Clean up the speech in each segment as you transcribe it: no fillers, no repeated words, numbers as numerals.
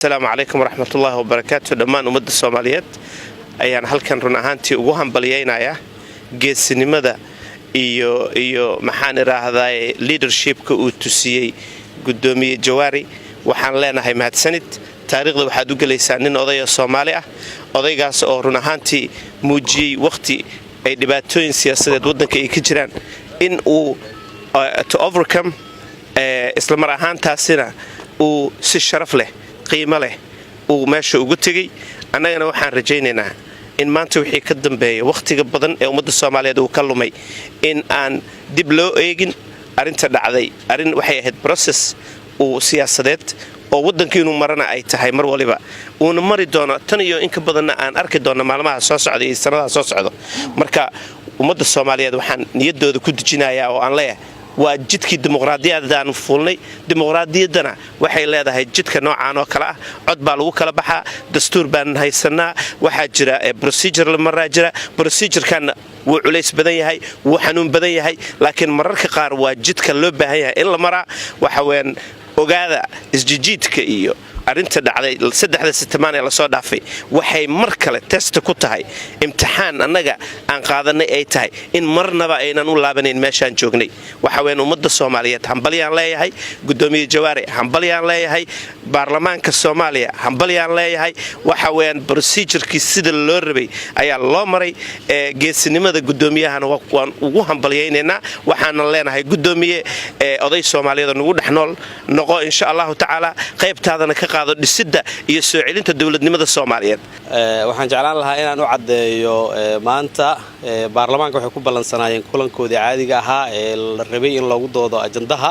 Asalaamu calaykum waraxmatullaahi wabarakaatu. Dhammaan ummadda Soomaaliyeed ayaan halkan run ahaantii ugu hambalyaynayaa geesinimada iyo maxaan idhaahdaa, leadershipka uu tusiyey Gudoomiye Jawaari. Waxaan leenahay mahadsanid. Taariikhda waxaad u gelaysaa nin odaya Soomaali ah, odaygaas oo run ahaantii muujiyey wakhti ay dhibaatooyin siyaasadeed waddanka ay ka jiraan in uu to overcome, islamar ahaantaasina uu si sharaf leh, qiimo leh uu meesha ugu tegey. Annagana waxaan rajaynaynaa in maanta wixii ka dambeeya wakhtiga badan ee ummadda Soomaaliyeed uu ka lumay in aan dib loo eegin. Arrinta dhacday arrin waxay ahayd process uu siyaasadeed oo waddanka inuu marana ay tahay mar waliba, uuna mari doono, tan iyo inka badanna aan arki doonno maalmaha soo socda iyo sanadaha soo socdo. Marka ummadda Soomaaliyeed waxaan niyaddooda ku dejinayaa oo aan leeyahay, waa jidkii dimuqraadiyaddaanu fuulnay. Dimuqraadiyaddana waxay leedahay jidka noocaan oo kale ah: cod baa lagu kala baxaa, dastuur baan haysanaa, waxaa jira procedure la maraa jira. Procedurekanna wuu culays badan yahay, wuu xanuun badan yahay, laakiin mararka qaar waa jidka loo baahan yahay in la maraa. Waxa weyaan, ogaada, isjijiidka iyo arrinta dhacday 3da sitamaan ee lasoo dhaafay waxay mar kale test ku tahay, imtixaan annaga aan qaadanay ay tahay in marnaba aynan u laabanayn meeshaan joognay. Waxa weyan, ummadda Soomaaliyeed hambalyaan leeyahay, Gudoomiye Jawaare hambalyaan leeyahay, baarlamaanka Soomaaliya hambalyaan leeyahay. Waxa weyaan, procedurekii sida loo rabay ayaa loo maray. Geesinimada gudoomiyahana waan ugu hambalyaynaynaa. Waxaanan leenahay, gudoomiye, oday Soomaaliyeed oo nagu dhex nool noqo, insha Allahu tacaala, qaybtaadana ka qaado dhisidda iyo soo celinta dowladnimada Soomaaliyeed. Waxaan jeclaan lahaa inaan u caddeeyo, maanta baarlamaanka waxay ku ballansanaayeen kulankoodii caadiga ahaa ee la rabay in loogu doodo ajandaha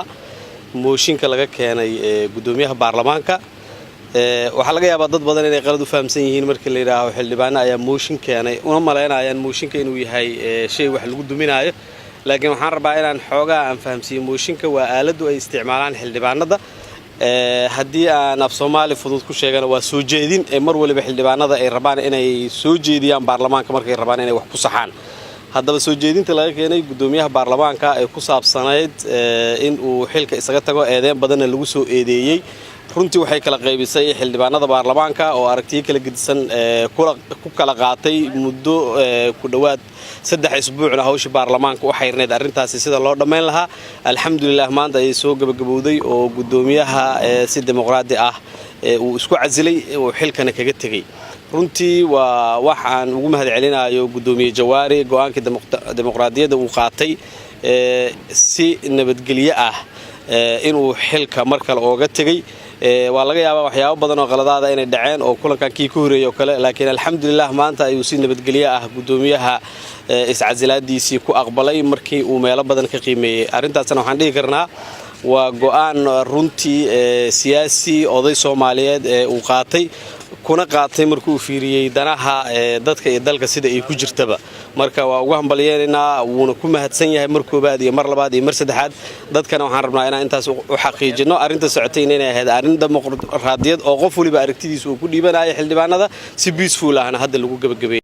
mooshinka laga keenay gudoomiyaha baarlamaanka. Waxaa laga yaabaa dad badan inay qalad u fahamsan yihiin markii la yidhaaho xildhibaano ayaa mooshin keenay, una malaynayaan mooshinka inuu yahay shay wax lagu duminaayo. Laakiin waxaan rabaa inaan xoogaa aan fahamsiiyo: mooshinka waa aaladdu ay isticmaalaan xildhibaanada. Haddii aan af Soomaali fudud ku sheegana, waa soo jeedin ee mar waliba xildhibaanada ay rabaan inay soo jeediyaan baarlamaanka markay rabaan inay wax ku saxaan. Haddaba soo jeedinta laga keenay guddoomiyaha baarlamaanka ee ku saabsanayd in uu xilka isaga tago, eedeyn badanna lagu soo eedeeyey, runtii waxay kala qaybisay xildhibaanada baarlamaanka oo aragtiyo kala gedisan ku kala qaatay. Muddo ku dhowaad 3 isbuucna hawshii baarlamaanka u xayrneyd arrintaasi sida loo dhammayn lahaa. Alxamdulilah, maanta ayay soo gabagabowday oo guddoomiyaha si dimuqraadi ah uu isku casilay, uu xilkana kaga tegey. Runtii waa wax aan ugu mahad celinayo Guddoomiye Jawaari go'aankii dimuqraadiyadda uu qaatay, si nabadgelyo ah inuu xilka mar kale ooga tegey. Waa laga yaabaa waxyaabo badan oo qaladaada inay dhaceen oo kulankan kii ka horreeyey oo kale, laakiin alxamdulilah, maanta ayuu si nabadgelyo ah guddoomiyaha iscasilaadiisii ku aqbalay markii uu meelo badan ka qiimeeyey. Arrintaasna waxaan dhihi karnaa waa go'aan runtii siyaasi oday Soomaaliyeed ee uu qaatay, kuna qaatay markuu fiiriyey danaha dadka iyo dalka sida ay ku jirtaba. Marka waa ugu hambalyeynaynaa, wuuna ku mahadsan yahay mar koobaad iyo mar labaad iyo mar saddexaad. Dadkana waxaan rabnaa inaan intaas u xaqiijino, arrinta socotayna inay ahayd arrin dimuqraadiyad oo qof waliba aragtidiisa uu ku dhiibanayo xildhibaanada, si peaceful ahna hadda lagu gebagabeeyey.